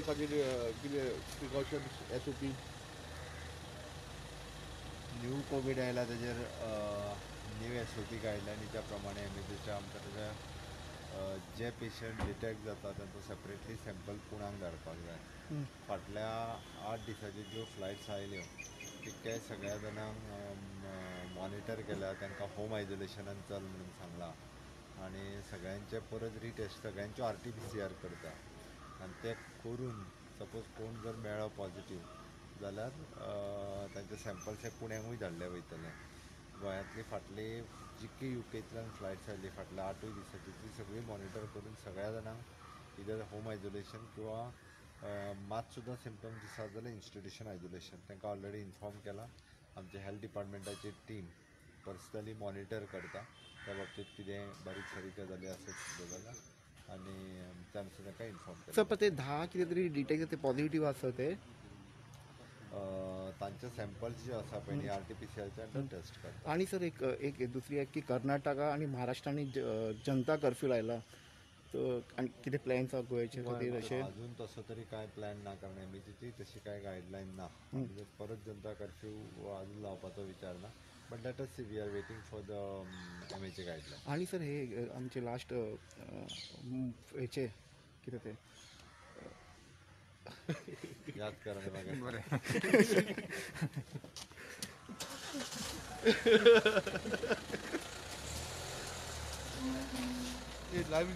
खातीर कितें precautions SOP? New COVID आयला तेजेर न्यू SOP गायडलायनीच्या प्रमाणे एमएचएच्या आमकां तेज्या जे पेशंट डिटेक्ट जाता तांचो सेपरेटली सॅम्पल पुण्याक धाडपाक जाय. फाटल्या 8 दिसाच्यो ज्यो फ्लायट्स आयल्यो तितके सगळ्या जाणांक मॉनिटर केल्या, तांकां होम आयजोलेशनान चल म्हणून सांगलां आनी सगळ्यांचे परत रिटेस्ट, सगळ्यांच्यो RT-PCR करता आनी ते करून सपोज कोण जर मेळ्ळो पॉझिटीव जाल्यार तांचे सॅम्पल्स हे पुण्याकूय धाडले वयतले. गोंयांतली फाटली जितकी युकेंतल्यान फ्लायट्स आयली फाटल्या 8 दिसांची ती सगळी मॉनिटर करून सगळ्या जाणांक इदर होम आयजोलेशन किंवा मात सुद्दां सिमटम्स दिसत जाल्यार इन्स्टिट्युशन आयजोलेशन तांकां ऑलरेडी इन्फॉर्म केलां. आमच्या हेल्थ डिपार्टमेंटाची टीम पर्सनली मॉनिटर करता त्या बाबतीत कितें बारीक सारीक गजाली आसत सुद्दां जाल्यार आनी त्या नुसार तांकां इन्फॉर्म केलां. सर, पण ते 10 कितें तरी डिटेक्ट ते पॉझिटिव्ह आसा ते तांचे सॅम्पल्स जे आसा पळय न्ही RT-PCRचे टेस्ट करता. आणि सर एक एक दुसरी एक की कर्नाटका आणि महाराष्ट्रांनी जनता कर्फ्यू लायला तर आणि कितें प्लॅन्स आसा गोंयचे खातीर अशें? अजून तसो तरी कांय प्लॅन ना, कारण एमएचएची तशी कांय गायडलायन ना. म्हणजे परत जनता कर्फ्यू अजून लावपाचो विचार ना, but let us see, we are waiting for the MHA guideline. आणि सर हे आमचे लास्ट हेचे कितें ते याद करा बरें. लायव्ह.